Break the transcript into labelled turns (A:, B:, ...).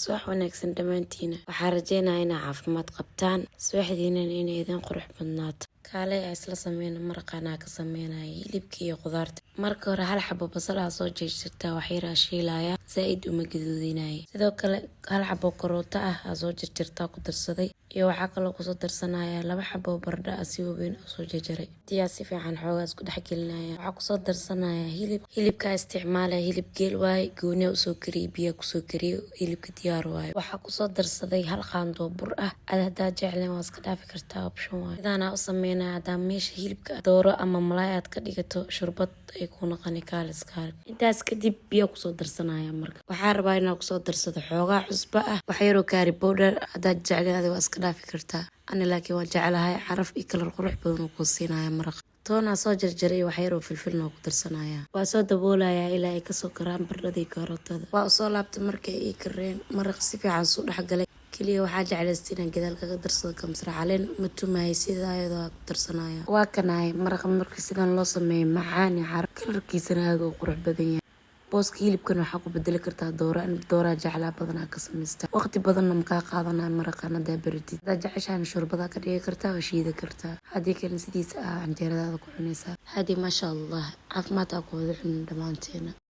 A: Subax wanaagsan dhammaantiina. Waxaa rajeynayaa inaa caafimaad qabtaan, subaxdiinana inay idin qurux badnaato. Kaalay aa isla sameyno maraqaan aa ka sameynaya hilibka iyo khudaarta. Marka hore hal xabo basal aa soo jarjartaa, wax yar aa shiilaya, zaaid uma gaduudinaya. Sidoo kale hal xabo karooto ah aa soo jarjartaa, ku darsaday, iyo waxaa kaloo kusoo darsanaya laba xabo baradho ah, si waaweyn oo soo jarjaray. Tiyaa si fiican xoogaa isku dhex gelinaya. Waxaa kusoo darsanaya hilib. Hilibka isticmaalaya hilib geel waaye, gooniya usoo kariyay, biyaa kusoo kariyay, hilibka diyaar waaye. Waxaa kusoo darsaday hal qaando bur ah. Ad hadaa jecleen waa iska dhaafi kartaa, option waaye. Sidaanaa u sameynaya. Hadaa meesha hilibka dooro ama malaay aad ka dhigato, shurbad ay ku noqoni, kaaliskaar. Intaas kadib biyaa kusoo darsanaya. Marka waxaa rabaa inaa kusoo darsado xoogaa cusbo ah, wax yaroo curry powder. Hadaad jecleen adiga waa iska dhaafi kartaa, ani laakiin waan jeclahay. Caraf iyo kalar qurux badan uu kuu siinaya maraqa. Toonaa soo jarjaray iyo wax yaroo filfilna waa ku darsanaya. Waa soo daboolayaa ilaa ay kasoo karaan baradhadii, karootada. Waa usoo laabtay markay ii kareen, maraq si fiican suu dhexgalay. Keliya waxaa jeclaystay inaan gadaal kaga darsado kamsar caleen. Ma tumahay, sida ayadoo ku darsanaya. Waa kanahay maraqa. Markii sidan loo sameeyo, macaan iyo caraf, kalarkiisana aada u qurux badan yahay. Booska hilibkan waxaa ku bedeli kartaa doora. Dooraa jeclaa badanaa ka samaysta, waqti badanna makaa qaadanaya maraqan hadaa baratid. Hadaa jeceshahan, shurbadaa ka dhigi kartaa, waa shiida kartaa. Haddii kalena, sidiisa ah canjeeradaada ku cunaysaa. Haddii maasha Allah, caafimaad aa ku wada cunin dhammaanteena.